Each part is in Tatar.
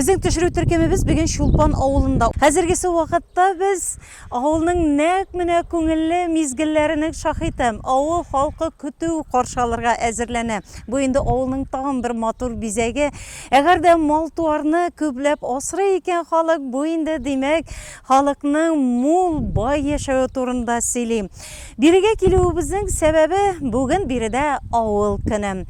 Безнең төшерү төркемебез бүген Чулпан авылында. Хәзергесе вакытта без авылның нәкъ менә күңелле мизгелләренең шаһиты. Авыл халкы көтү каршы алырга әзерләнә. Бу инде авылның тагын бер матур бизәге. Әгәр дә мал-туарны күпләп асрый икән халык, бу инде, димәк, халыкның мул, бай яшәве турында сөйли. Бирегә килүебезнең сәбәбе, бүген биредә авыл көне.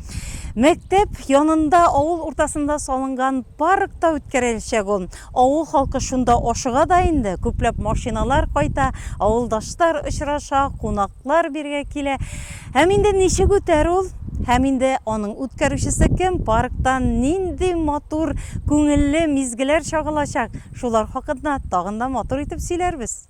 Мәктәп янында авыл уртасында салынган паркта үткәреләчәк ул. Авыл халкы шунда ашыга да инде, күпләп машиналар кайта, авылдашлар очраша, кунаклар бирегә килә. Һәм инде ничек үтәр ул? Һәм инде аның үткәрүчесе кем? Паркта нинди матур, күңелле мизгелләр чагылачак? Шулар хакында тагын да матур итеп сөйләрбез.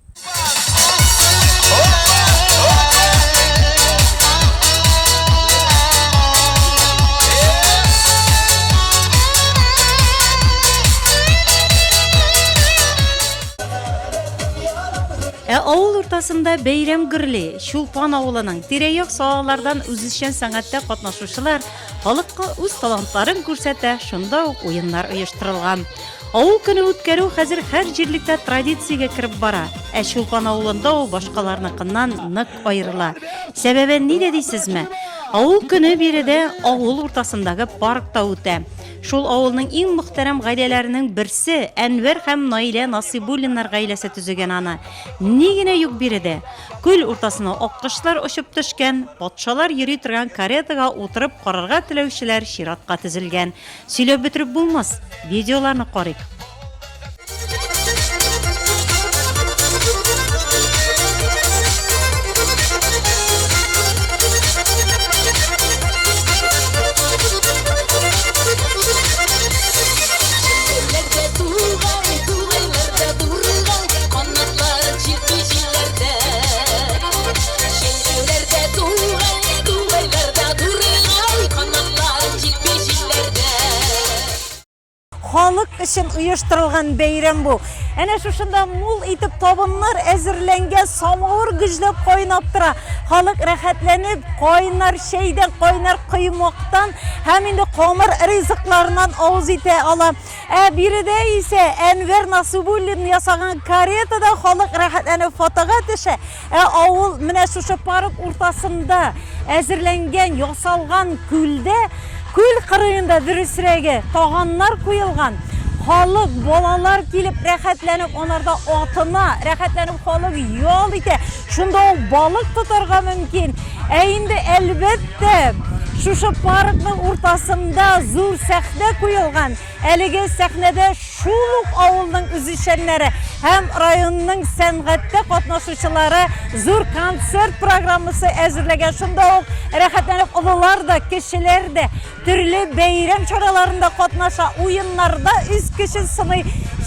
Ә авыл уртасында бәйрәм гөрли. Чулпан авылының тирә-як салалардан үзешчән сәнгатьтә катнашучылар халыкка үз талантларын күрсәтә, шунда ук уеннар оештырылган. Авыл көне үткәрү хәзер һәр җирлектә традициягә кереп бара. Ә Чулпан авылында ул башкаларныкыннан нык аерыла. Сәбәбе нидә дисезме? Авыл көне биредә авыл уртасындагы паркта үтә. Шул авылның иң мөхтәрәм гаиләләренең берсе Әнвәр һәм Наилә Насыйбуллиннар гаиләсе төзегән аны. Ни генә юк биредә. Күл уртасына аккошлар очып төшкән, патшалар йөри торган каретага утырып карарга теләүчеләр чиратка тезелгән. Сөйләп бетереп булмас, видеоларны карыйк. Халык өчен оештырылган бәйрәм бу. Әнә шушында мул итеп табыннар әзерләнгән, самавыр гөжләп кайнап тора. Халык рәхәтләнеп кайнар чәйдән, кайнар коймактан һәм инде камыр ризыкларыннан авыз итә ала. Ә биредә исә Әнвәр Насыйбуллин ясаган каретада халык рәхәтләнеп фотога төшә. Ә авыл менә шушы парк уртасында әзерләнгән, ясалган күлдә, күл кырыенда дөресрәге, таганнар куелган. Халык, балалар килеп рәхәтләнеп анарда атына, рәхәтләнеп халык ял итә. Шунда ук балык тотарга мөмкин. Ә инде әлбәттә, шушы паркның уртасында зур сәхнә куелган. Әлеге сәхнәдә шул ук авылның үзешчәннәре һәм районның сәнгатьтә катнашучылары зур концерт программасы әзерләгән. Шунда ук рәхәтләнеп олылар да, кечеләр дә төрле бәйрәм чараларында катнаша, уеннарда үз көчен сыный.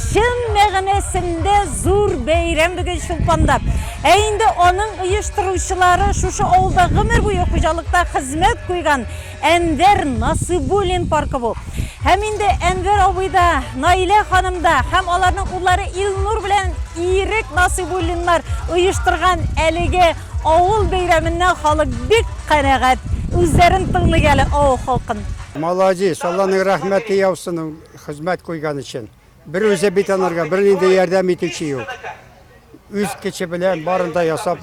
Чын мәгънәсендә зур бәйрәм бүген Чулпанда. Ә инде аның оештыручылары шушы авылда гомер буе хуҗалыкта хезмәт куйган Әнвәр Насыйбуллин паркы бу. Һәм инде Әнвәр абый да, Наилә ханым да һәм аларның уллары Илнур белән Ирек Насыйбуллиннар оештырган әлеге авыл бәйрәменнән халык бик канәгать. Үзләрен тыңлыйк әле авыл халкын. Молодец, Алланың рәхмәте яусын хезмәт куйган өчен. Бер үзе бит анарга бернинди ярдәм итүче юк. Үз көче белән барын да ясап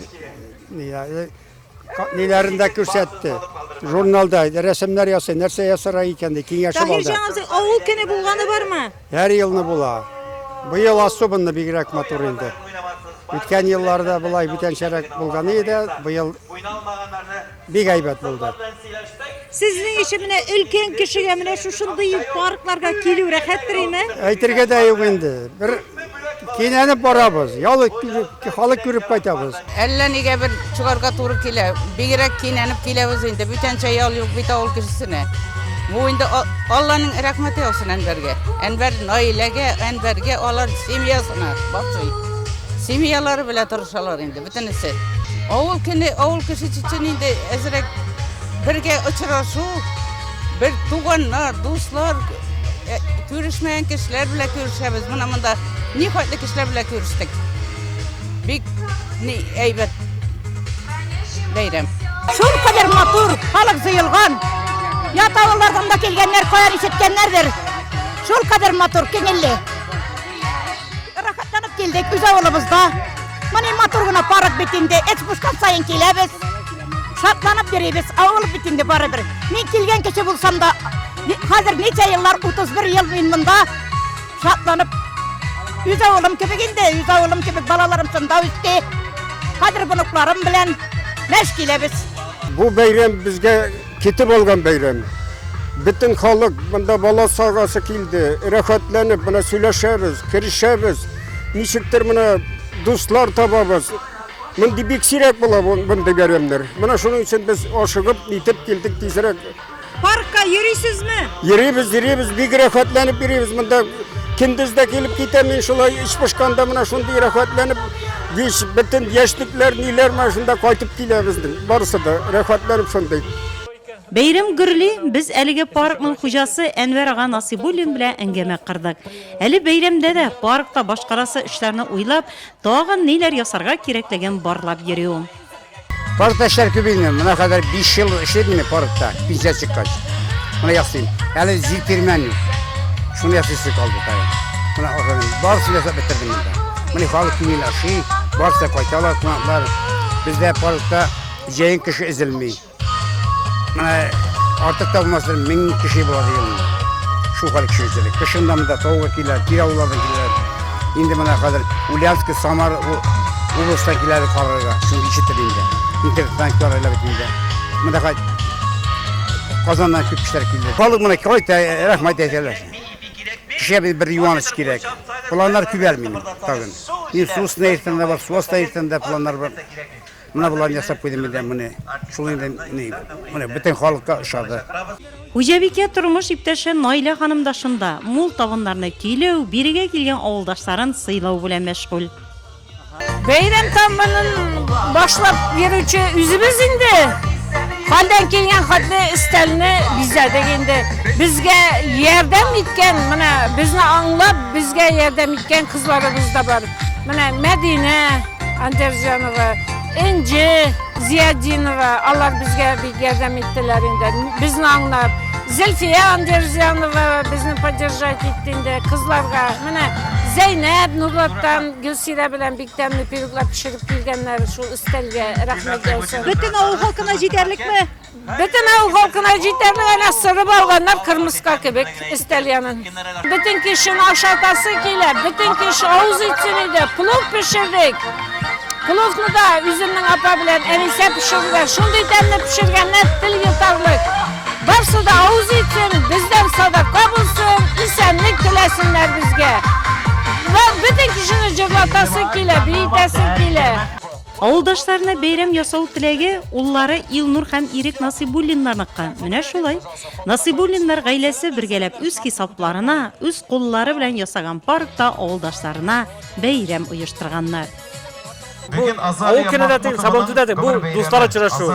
ниләрен дә күрсәтте. Журналда рәсемнәр ясый, нәрсә ясарга икән ди, киңәшеп алды. Таһирҗан абзый, авыл көне булганы бармы? Һәр елны була. Быел особенно бигрәк матур инде. Үткән елларда болай бүтәнчәрәк булган иде, быел бик әйбәт булды. Сезнең өчен менә өлкән кешегә менә шушындый паркларга килү рәхәттер име? Әйтергә дә юк инде. Бер кинәнеп барабыз, ял халык күреп кайтабыз. Әллә нигә бер чыгарга туры килә. Бигрәк кинәнеп киләбез инде. Бүтәнчә ял юк бит авыл кешесенә. Бу инде Алланың рәхмәте яусын Әнвәргә. Әнвәр Наиләгә, Әнвәргә, алар семьясына бакый. Семьялары белән тырышалар инде бөтенесе. Авыл көне, авыл кешесе өчен инде әзрәк бергә очрашу, бер туганнар, дуслар, э, күрешмәгән кешеләр белән күрешәбез. Менә монда ни хәтле кешеләр белән күрештек. Бик ни әйбәт бәйрәм. Шул кадәр матур, халык җыелган. Ят авыллардан да килгәннәр, каян ишеткәннәрдер. Шулкадәр матур, күңелле. Рәхәтләнеп килдек үз авылыбызда. Моны матур гына парк бит инде. Эч пошкан саен киләбез. Шатланып йөрибез. Авыл бит инде барыбер. Мин килгән кеше булсам да, хәзер ничә еллар, 31 ел мин монда шатланып үз авылым кебек инде, үз авылым кебек балаларым шунда үсте. Хәзер внукларым белән мәш киләбез. Бу бәйрәм безгә Китеп алган бәйрәм. Бөтен халык монда бала сагасы килде. Рәхәтләнеп менә сөйләшәбез, керешәбез. Ничектер менә дуслар табабыз. Мондый бик сирәк була мондый бәйрәмнәр. Менә шуның өчен без ашыгып нитеп килдек тизрәк. Паркка йөрисезме? Йөрибез, йөрибез, бик рәхәтләнеп йөрибез. Монда көндез дә килеп китәм мин шулай эч пошканда менә шундый рәхәтләнеп Биш бөтен яшьлекләр, ниләр менә шунда кайтып киләбез. Барысы да рәхәтләнеп шундый. Бәйрәм гөрли, без әлеге паркның хуҗасы Әнвәр ага Насыйбуллин белән әңгәмә кордык. Әле бәйрәмдә дә паркта башкарасы эшләрне уйлап, тагын ниләр ясарга кирәклеген барлап йөри ул. Паркта эшләр күп инде. Менә хәзер 5 ел эшлим мин паркта, пенсия чыккач. Менә ясыйм. Әле җир тирмән юк. Шуны ясыйсы калды тагын. Менә ахырын барысын ясап бетердем инде. Менә халык күңел ашый, барысы да кайталар, кунаклар. Бездә паркта җәен кеше өзелми. Менә артык та булмаса, 1000 кеше була елына. Шул хәл кеше өзелә. Кышын да монда тауга килә, тирә авыллардан киләләр. Инде менә хәзер Ульяновск, Самар областьтан киләләр карарга. Шуны ишетеп инде. Интернеттан карыйлар бит инде. Монда хәзер Казаннан күп кешеләр килде. Халык менә кайта, рәхмәт әйтәләр. Кешегә бит бер юаныч кирәк. Планнар күп әле минем тагын. Мин су өстендә йөрсәм дә бар, су астында йөрсәм дә планнар бар. Менә боларны ясап куйдым инде, менә шул инде ни, менә бөтен халыкка ошады. Хуҗабикә тормыш иптәше Наилә ханым да шунда, мул табыннарны көйләү, бирегә килгән авылдашларын сыйлау белән мәшгуль. Бәйрәм табынын башлап йөрүче үзебез инде. Хәлдән килгән хәтле өстәлне бизәдек инде. Безгә ярдәм иткән, менә безне аңлап, безгә ярдәм иткән кызларыбыз да бар. Менә Мәдинә Андерҗанова, Энҗе Зиятдинова, алар безгә бик ярдәм иттеләр инде. Безне аңлап. Зөлфия Андерҗанова безне поддержать итте инде кызларга. Менә Зәйнәб Нурлаттан Гөлсирә белән бик тәмле пироглар пешереп килгәннәр шул өстәлгә. Рәхмәт яусын. Бөтен авыл халкына җитәрлекме? Бөтен авыл халкына җитәрлек әнә сырып алганнар кырмыска кебек өстәл янын. Бөтен кешене ашатасы килә, бөтен кеше авыз итсен иде. Плов пешердек. Пловны да үземнең апа белән Әнисә пешерделәр. Шундый тәмле пешергәннәр, тел йотарлык. Барсы да авыз итсен, бездән садака булсын, исәнлек теләсеннәр безгә. Бөтен кешене җырлатасы килә, биетәсе килә. Авылдашларына бәйрәм ясау теләге уллары Илнур һәм Ирек Насыйбуллиннарныкы. Менә шулай. Насыйбуллиннар гаиләсе бергәләп үз хисапларына, үз куллары белән ясаган паркта авылдашларына бәйрәм оештырганнар. Бу авыл көне дә түгел, Сабантуй да түгел, бу дуслар очрашу.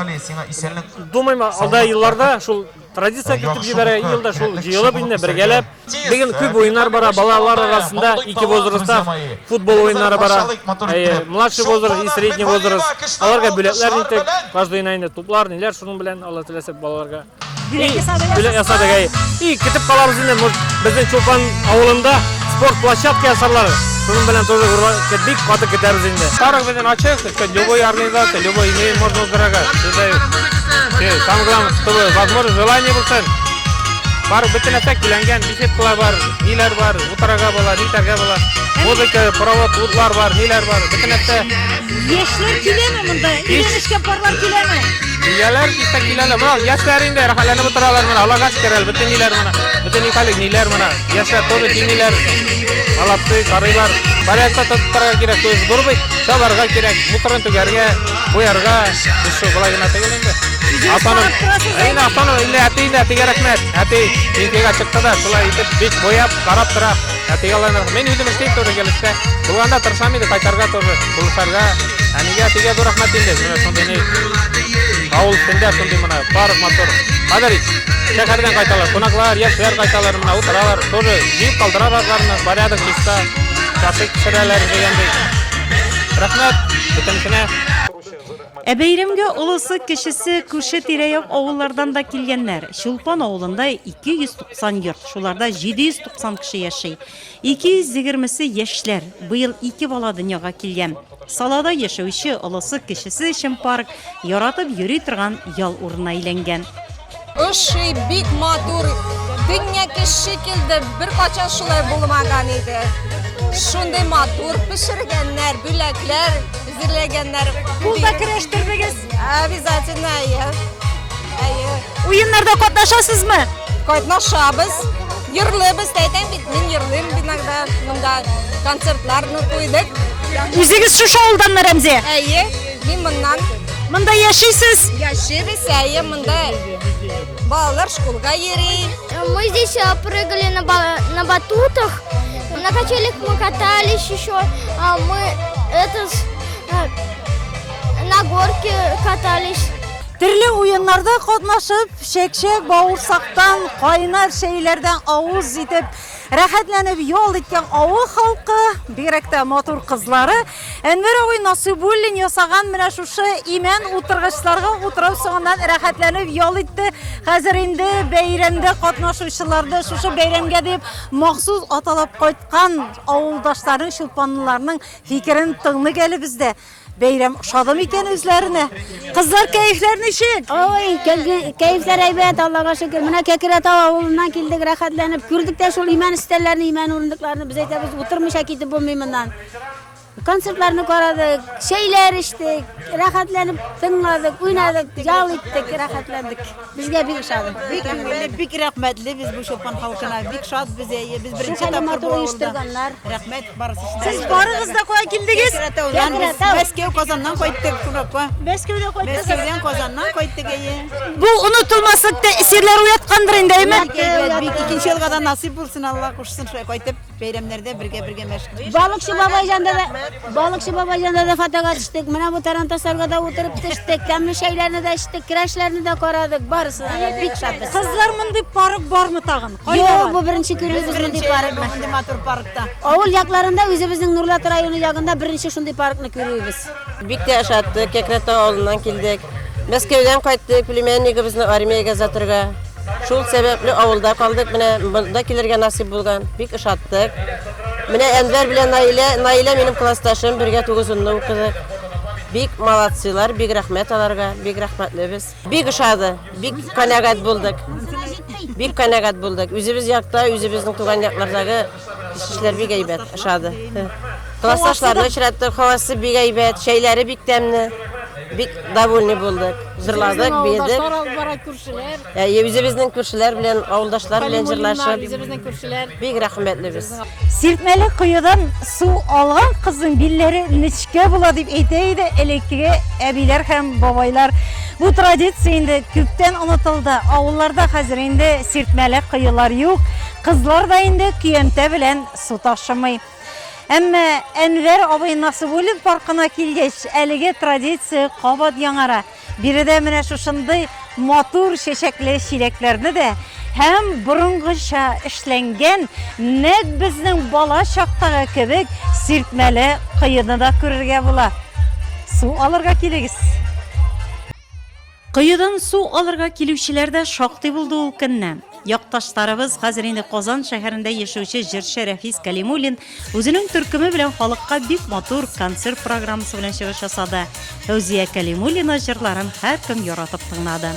Думаем, алда елларда шул традиция кертеп җибәрә, елда шул җыелып инде бергәләп. Бүген күп уеннар бара, балалар арасында ике возрастта футбол уеннары бара. Әйе, младший возраст и средний возраст. Аларга бүләкләр итек, каждыйна инде туплар, ниләр шуның белән, Алла теләсә, балаларга. Бүләк ясадыгыз? Бүләк ясадык, әйе. И көтеп калабыз инде, может, безнең Чулпан авылында спорт площадка ясарлар. Шуның белән тоже бик каты көтәбез инде. Парк безнең ачык, любой организация, любой имеет можно уздырырга. Самое главное, чтобы возможность, желание булсын. Бар бөтен нәрсә көйләнгән, беседкалар бар, ниләр бар, утырырга була, нитәргә була. Музыка, провод, утлар бар, ниләр бар, бөтен нәрсә. Яшьләр киләме монда? Өйләнешкән парлар киләме? Киләләр, китә киләләр. Менә яшьләр инде рәхәтләнеп утыралар менә. Аллага шөкер әле, бөтен ниләр менә. Бөтен ихалек ниләр менә. Яшьләр тоже килмиләр. Молодцы, карыйлар. Порядкта тотып торырга кирәк, то есть зур бит, чабарга кирәк, мусорын түгәргә, куярга, шул болай гына түгел инде. Атаным, инде атаным, инде әти инде әтигә рәхмәт. Әти пенсиягә чыкты да, шулай итеп бик буяп, карап тора. Әтигә Аллаһ рәхмәт. Мин үзем эшлим тоже гел эштә. Булганда тырышам инде кайтарга тоже, булышарга. Әнигә, әтигә зур рәхмәт инде. Менә шундый ни. Авыл өстендә шундый менә парк матур. Хәзер шәһәрдән кайталар, кунаклар, яшьләр кайталар, менә утыралар, тоже җыеп калдыралар аларны, порядок, чиста, шашлык пешерәләр дигәндәй. Рәхмәт бөтенесенә. Ә бәйрәмгә олысы, кечесе, күрше тирә-як авыллардан да килгәннәр. Чулпан авылында 290 йорт, шуларда 790 кеше яши. 220-се яшьләр, быел ике бала дөньяга килгән. Салада яшәүче олысы, кечесе өчен парк яратып йөри торган ял урынына әйләнгән. Ошый, бик матур. Дөнья кеше килде, беркайчан шулай булмаган иде. Шундый матур пешергәннәр, бүләкләр әзерләгәннәр. Кул да көрәштердегез? Обязательно, әйе. Әйе. Уеннарда катнашасызмы? Катнашабыз. Йырлыйбыз, әйтәм бит, мин йырлыйм иногда. Монда концертларны куйдык. Үзегез шушы авылданмы, Рәмзия? Әйе, мин моннан. Монда яшисез? Яшибез, әйе, монда балалар школга йөри. Мы здесь прыгали на батутах, на качелях мы катались еще, а мы это на горке катались. Төрле уеннарда катнашып, чәкчәк, бавырсактан, кайнар чәйләрдән авыз итеп, рәхәтләнеп ял иткән авыл халкы, бигрәк тә матур кызлары, Әнвәр абый Насыйбуллин ясаган менә шушы имән утыргычларга утырып соңыннан рәхәтләнеп ял итте. Хәзер инде бәйрәмдә катнашучыларны шушы бәйрәмгә дип махсус аталап кайткан авылдашларның, чулпанлыларның фикерен тыңлыйк әле без дә. Бәйрәм ошады микән үзләренә? Кызлар, кәефләр ничек? Ой, кәефләр әйбәт, Аллага шөкер. Менә Кәкерәтау авылыннан килдек, рәхәтләнеп. Күрдек тә шул имән өстәлләрне, имән урындыкларны. Без әйтәбез, утырмыйча китеп булмый моннан. Концертларны карадык, чәйләр эчтек, рәхәтләнеп тыңладык, уйнадык, ял иттек, рәхәтләндек. Безгә бик ошады. Бик күңелле, бик рәхмәтле без бу Чулпан халкына. Бик шат без, әйе, без беренче Шулхәтле тапкыр матур бу авылда. оештырганнар. Рәхмәт барысы өчен. Сез барыгыз да кая килдегез? Кәкрәтаудан без Мәскәү, Казаннан кайттык кунакка. Мәскәүдән кайттыгыз. Мәскәүдән, Казаннан кайттык, әйе. Бу онытылмаслык тәэсирләр уяткандыр инде, әйеме? Бик әйбәт, бик икенче елга да насыйп булсын, Алла кушсын, шулай кайтып. Бәйрәмнәрдә бергә-бергә мәш. Балыкчы бабайҗанда да, балыкчы бабайҗанда да фотога төштек. Менә бу тарантасларга да утырып төштек. Тәмле чәйләрне дә эчтек, керәшләрне дә карадык. Барысына да бик шатбыз. Кызлар, мондый парк бармы тагын? Кайда Юк, бар? бу беренче күрүебез мондый паркны. Мондый матур паркта. Авыл якларында үзебезнең Нурлат районы ягында беренче шундый паркны күрүебез. Бик тә ошатты, Кәкрәтау авылыннан килдек. Мәскәүдән кайттык, племяннигыбызны армиягә озатырга. Шул сәбәпле авылда калдык. Менә монда килергә насыйп булган. Бик ошаттык. Менә Әнвәр белән Наилә, Наилә минем классташым, бергә тугызынны укыдык. Бик молодцылар, бик рәхмәт аларга, бик рәхмәтлебез. Бик ошады, бик канәгать булдык. Бик канәгать булдык. Үзебез якта, үзебезнең туган яклардагы эшләр бик әйбәт, ошады. Классташларны очраттык, һавасы бик әйбәт, чәйләре бик тәмле. Бик довольны булдык. Җырладык, биедек. Авылдашлар алып бара күршеләр. Әйе, үзебезнең күршеләр белән, авылдашлар белән җырлашып. Үзебезнең күршеләр. Бик рәхмәтле без. Сиртмәле коедан су алган кызның билләре нечкә була дип әйтә иде элеккеге әбиләр һәм бабайлар. Бу традиция инде күптән онытылды. Авылларда хәзер инде сиртмәле коелар юк. Кызлар да инде көянтә белән су ташымый. Әмма Әнвәр абый Насыбуллин паркына килгәч, әлеге традиция кабат яңара. Биредә менә шушындый матур чәчәкле чиләкләрне дә һәм борынгыча эшләнгән, нәкъ безнең бала чактагы кебек сиртмәле коены да күрергә була. Су алырга килегез! Коедан су алырга килүчеләр дә шактый булды ул көнне. Якташларыбыз, хәзер инде Казан шәһәрендә яшәүче җырчы Рәфис Кәлимуллин үзенең төркеме белән халыкка бик матур концерт программасы белән чыгыш ясады. Фәүзия Кәлимуллина җырларын һәркем яратып тыңлады.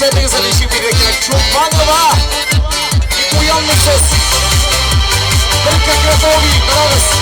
Күрсәтегез әле ничек бирергә кирәк. Чулпанова! Бик уянмыйсыз. Бер Кәкрәтау карагыз.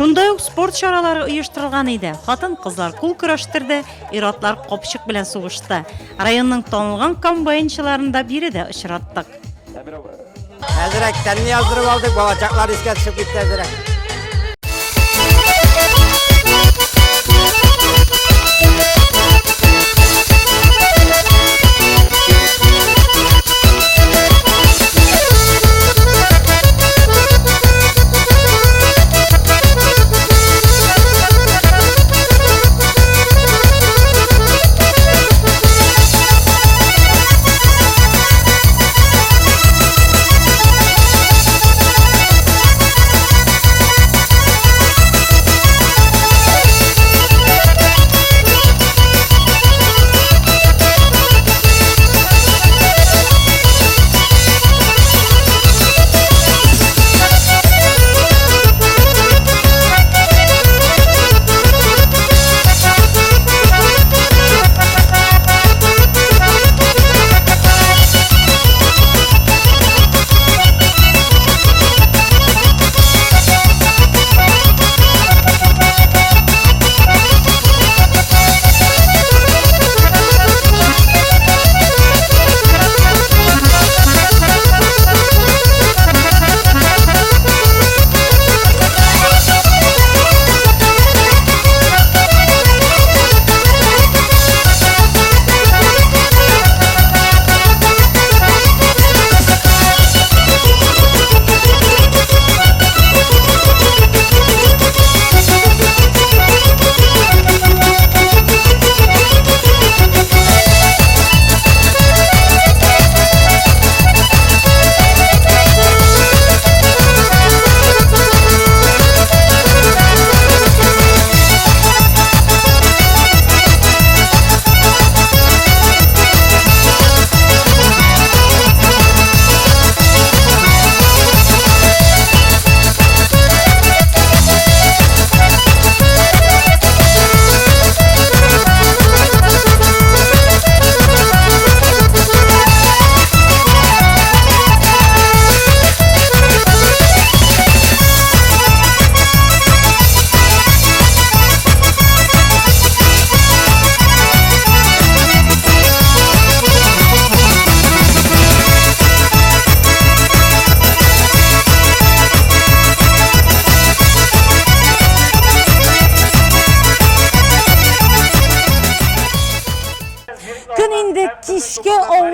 Шунда ук спорт чаралары оештырылган иде. Хатын-кызлар кул көрәштерде, ир-атлар капчык белән сугышты. Районның танылган комбайнчыларын да биредә очраттык. Әзрәк тәнне яздырып алдык, балачаклар искә төшеп китте әзрәк.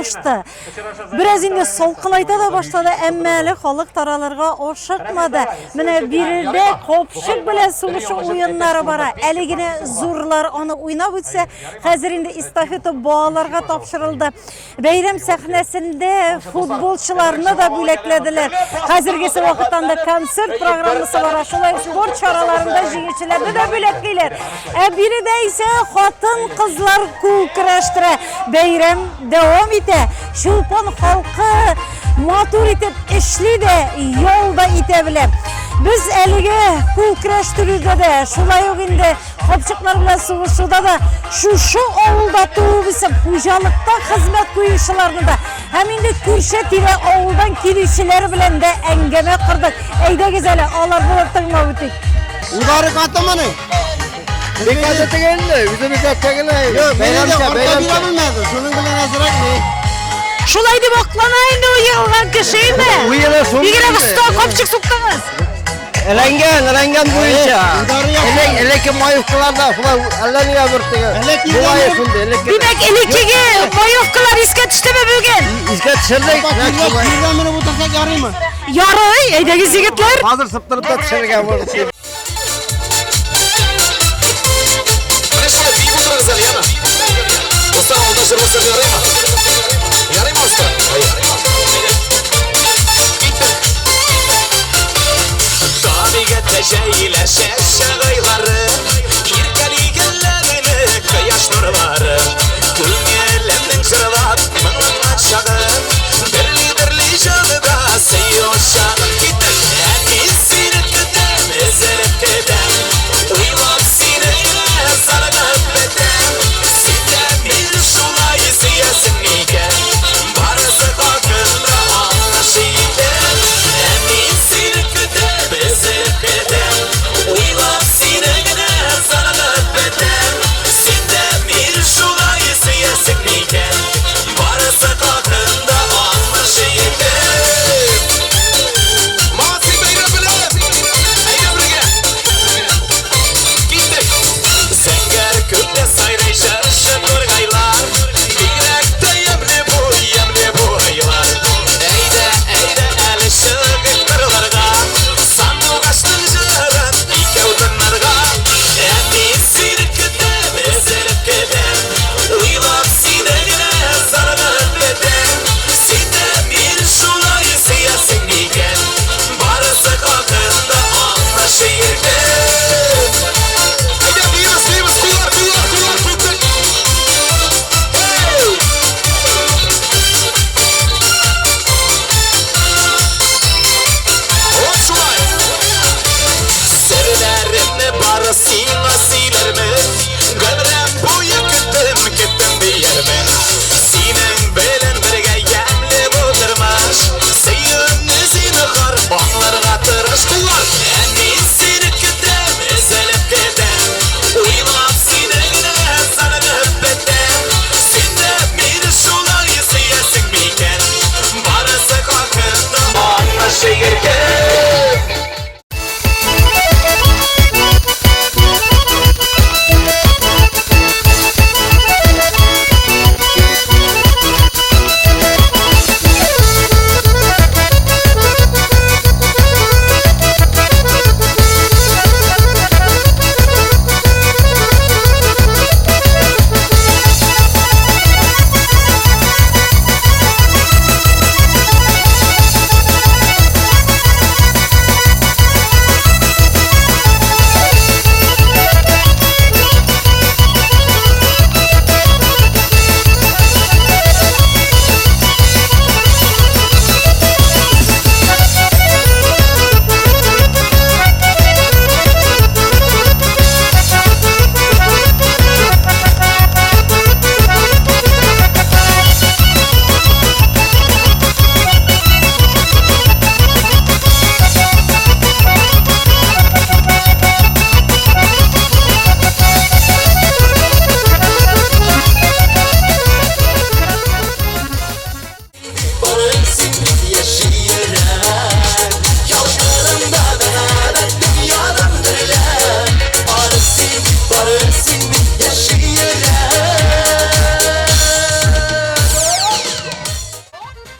җылылашты. Бераз инде салкынайта да башлады, әмма әле халык таралырга ашыкмады. Менә биредә капчык белән сугышу уеннары бара. Әле генә зурлар аны уйнап үтсә, хәзер инде эстафета балаларга тапшырылды. Бәйрәм сәхнәсендә футболчыларны да бүләкләделәр. Хәзергесе вакытта анда концерт программасы бара. Шулай ук спорт чараларында җиңүчеләрне дә бүләклиләр. Ә биредә исә хатын-кызлар кул көрәштерә. Бәйрәм дәвам итә. Чулпан халкы матур итеп эшли дә, ял да итә белә. Без әлеге кул көрәштерүдә дә, шулай ук инде капчыклар белән сугышуда да шушы авылда туып үсеп, хуҗалыкта хезмәт куючыларны да һәм инде күрше-тирә авылдан килүчеләр белән дә әңгәмә кордык. Әйдәгез әле, аларны да тыңлап үтик. Удары катымыни? Бик каты тегенде, үзебездә тегеле. Юк, бәйрәмчә, бәйрәмчә. Белмәде, шуның белән әзрәк ни. Шулай дип аклана инде ул егылган кеше инде. Уелы шундый Бигрәк инде. оста капчык суктыгыз. Эләнгән, эләнгән буенча. Элек, элекке маевкаларда шулай әллә нигә бер теге. Бугае шундый, элекке. Димәк, элеккеге маевкалар искә төштеме бүген? Искә төшердек. Киргә менеп утырсак ярыймы? Ярый, әйдәгез егетләр. Хәзер сыптырып та төшерергә була. Менә шулай биеп утырыгыз әле, яме. Дуслар, алда җырласак ярыймы? Ярыймы, оста? Киттек. Табигатьтә җәелә чәчәк айлары, Иркәли гөлләрне кояш нурлары. Күңелемнең җырлап моңланган чагы, Дерли-дерли җанында сөю учагы. Киттек! Әни, сине көтәм, өзелеп.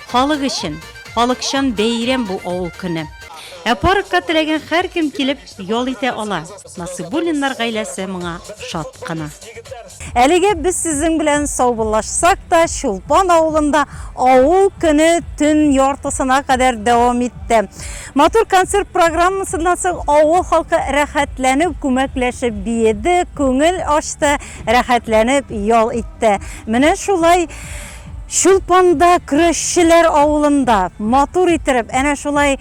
Халык өчен, халыкчан бәйрәм бу авыл көне. Ә паркка теләгән һәркем килеп ял итә ала. Насыйбуллиннар гаиләсе моңа шат кына. Әлегә без сезнең белән саубуллашсак та, Чулпан авылында авыл көне төн яртысына кадәр дәвам итте. Матур концерт программасыннан соң авыл халкы рәхәтләнеп, күмәкләшеп биеде, күңел ачты, рәхәтләнеп ял итте. Менә шулай Чулпанда көрәшчеләр авылында матур иттереп, әнә шулай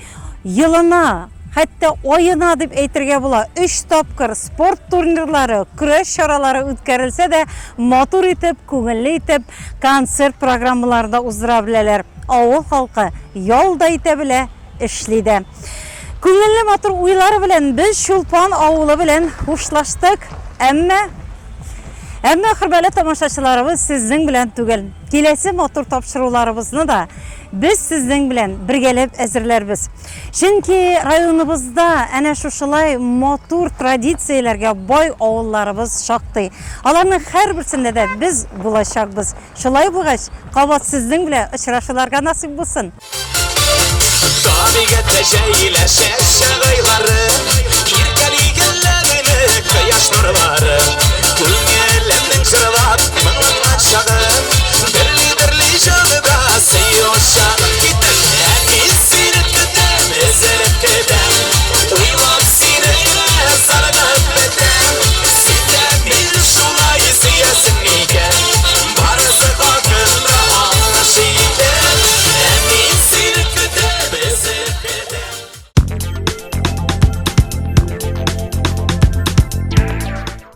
елына, хәтта аена дип әйтергә була, өч тапкыр спорт турнирлары, көрәш чаралары үткәрелсә дә, матур итеп, күңелле итеп концерт программалары да уздыра беләләр. Авыл халкы ял да итә белә, эшли дә. Күңелле матур уйлары белән без Чулпан авылы белән хушлаштык. Әмма Әмма хөрмәтле тамашачыларыбыз сезнең белән түгел. Киләсе матур тапшыруларыбызны да без сезнең белән бергәләп әзерләрбез. Чөнки районыбызда әнә шушылай матур традицияләргә бай авылларыбыз шактый. Аларның һәрберсендә дә без булачакбыз. Шулай булгач, кабат сезнең белән очрашуларга насыйп булсын. Табигатьтә җәелә чәчәк айлары.